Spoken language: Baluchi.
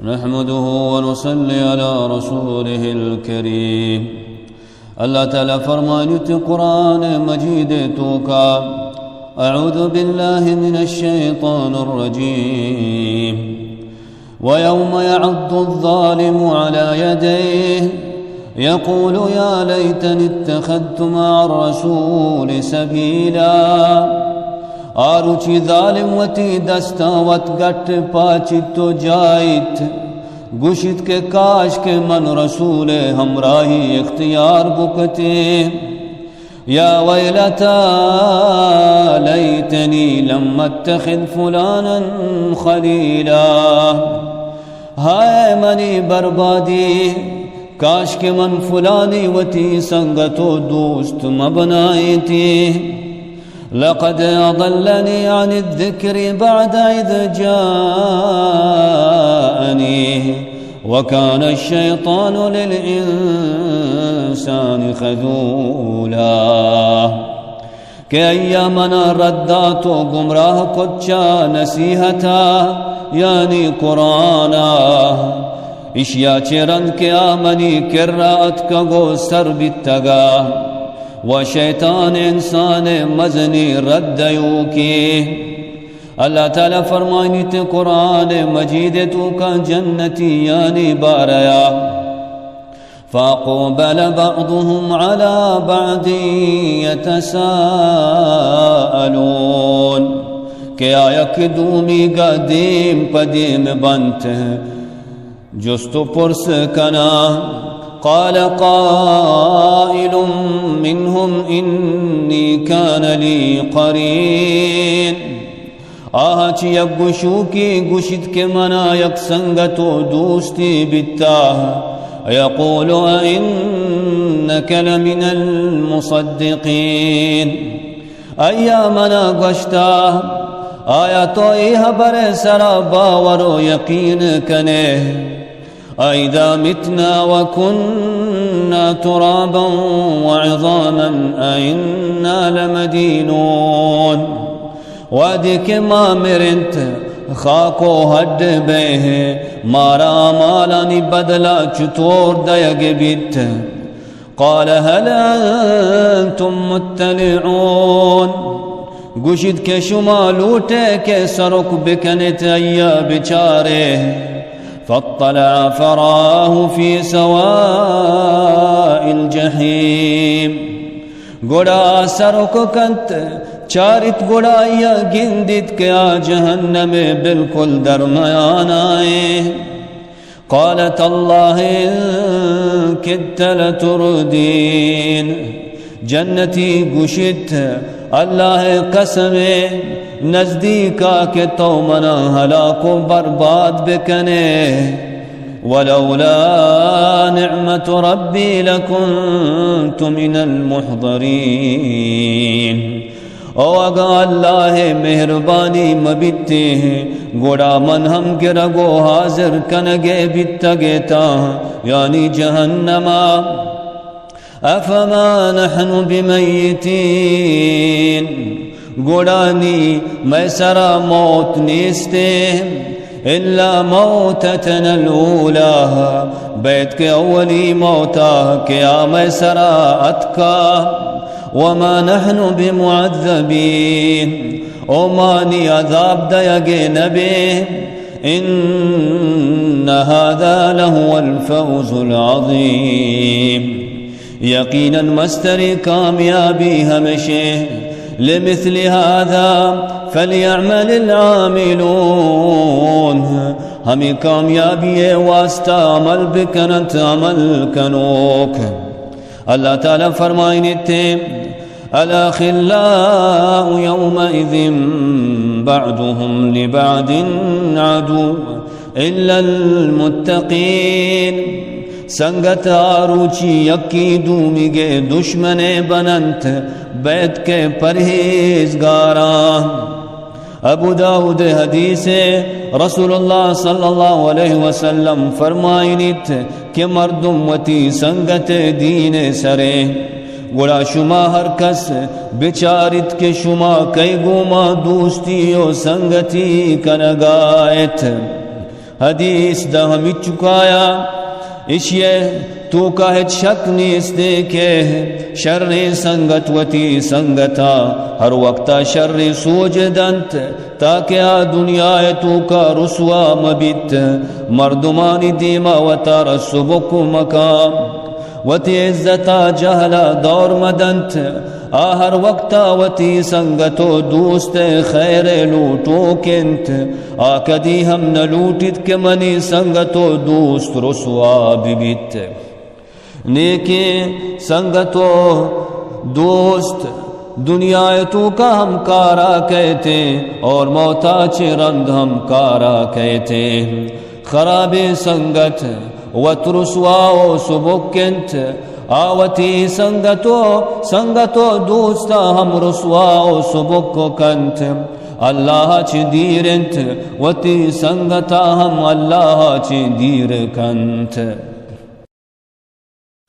نحمده ونصلي على رسوله الكريم. اللہ تعالی فرمائنیت قرآن مجید توکا، اعوذ باللہ من الشیطان الرجیم. ويوم يعض الظالم على يديه يقول يا ليتني اتخذت مع الرسول سبيلا. آ روچی ظالم وتی دستاں وت گٹ پاچیت و جائیت، گوشیت کہ کاش کہ من رسول ہمراہی اختیار بکتیں. يا ويلتى ليتني لم أتخذ فلانا خليلا. ہائے منی بربادی، کاش کہ من فلانی وتی سنگت و دوست مبنائینتی. لقد أضلني عن الذكر بعد إذ جاءني وكان الشيطان للإنسان خذولا. کہ آئی ءَ منا رد دات و گمراہ کت چہ نصیحت ءَ، یعنی قرآن ءَ، اشیا چہ رند کہ آ منی کرا اتکگ و سر بیتگ ءَ، و شیطان انسان ءِ مزنیں رد دیوکے. اللہ تعالی فرمائنیت قرآن مجید ءِ توکا جنتیانی بارہ ءَ، فأقبل بعضهم على بعض يتساءلون، کہ آ یک دومیگا دیم پہ دیم بنت، جست و پرس کناں. قال قائل منهم إني كان لي قرين. آہاں چہ یک گشوکے گوشیت کہ منا یک سنگت و دوستے بیتا. يقول أئنك لمن المصدقين. آئی ءَ منا گوشتا، آیا تو اے ہبر ءِ سرا باور و یقین کنے؟ أإذا متنا وكنا ترابا وعظاما أإنا لمدينون. وہدے کہ ما مرنت، خاک و ہڈ بئیں، مارا اعمالانی بدلا چطور دئیگ بیت؟ قال هل أنتم مطلعون؟ گوشیت کہ شما لوٹے کہ سرک بکنیت، آئی ءَ بچارے. فاطلع فرآه في سواء الجحيم. گڑا سرک کنت، چاریت، گڑا آئی ءَ گندیت کہ آ جہنم ءِ بالکل درمیان ءَ ایں. قال تالله إن كدت لتردين. جنتی گوشیت، اللہ ءِ قسم، نزدیکا کہ تو منا ہلاک و برباد بکنے. ولولا نعمة ربي لكنت من المحضرين. او اگاں اللہ ءِ مہربانی مہ بیتیں، گڑا من ہم گرگ و حاضر کنگ ءَ بیتگ اتاں، یعنی جہنم ءَ. أفما نحن بميتين. گڑا نی مئے سرا موت نیستیں. إلا موتتنا الأولى، بید کہ اولی موتا کہ آ مئے سرا اتکا، وما نحن بمعذبين، او ما نی عذاب دئیگے نبیں، إن هذا لهو الفوز العظيم، یقیناً مستریں کامیابی ہمشیں، لمثل هذا فليعمل العاملون، ہمے کامیابی ءِ واسطہ عمل بکننت عمل کنوک۔ اللہ تعالی فرمائنیت، الأخلاء يومئذ بعضهم لبعض عدو إلا المتقين۔ سنگت آ روچی یکی دومیگے دشمنے بننت، بید کہ پرہیزگاراں۔ ابو داؤد حدیث، رسول اللہ صلی اللہ علیہ وسلم فرمائنیت کہ مردم وتی سنگت دین سرے، گڑا شما ہر کس بچاریت کہ شما کئی گوما دوستی و سنگتی کنگا ات۔ حدیث داں ہمیچکایا، اشی ءِ توکا ہچ شک نیست کہ شریں سنگت وتی سنگتا ہر وقتا شریں سوج دنت، تاکہ آ دنیا ءِ توکا رسوا مبیت، مردمانی دیما وتارا سبک مکا، وتی عزتا جہلا دور مدنت۔ آ ہر وقتا وتی سنگت و دوست ءِ خیر ءِ لوٹوک انت۔ آ کدی ہم نہ لوٹیت کہ منی سنگت و دوست رسوا ببیت۔ نیکیں سنگت و دوست دنیا ءِ توکا ہم کارا کئیت اور موتا چہ رند ہم کارا کئیت۔ خرابیں سنگت وت رسوا و سبک انت۔ آ وتی سنگت و، سنگت و دوستا ہم رسوا و سبک کنت۔ اللہ چہ دیر انت، وتی سنگتا ہم اللہ چہ دیر کنت۔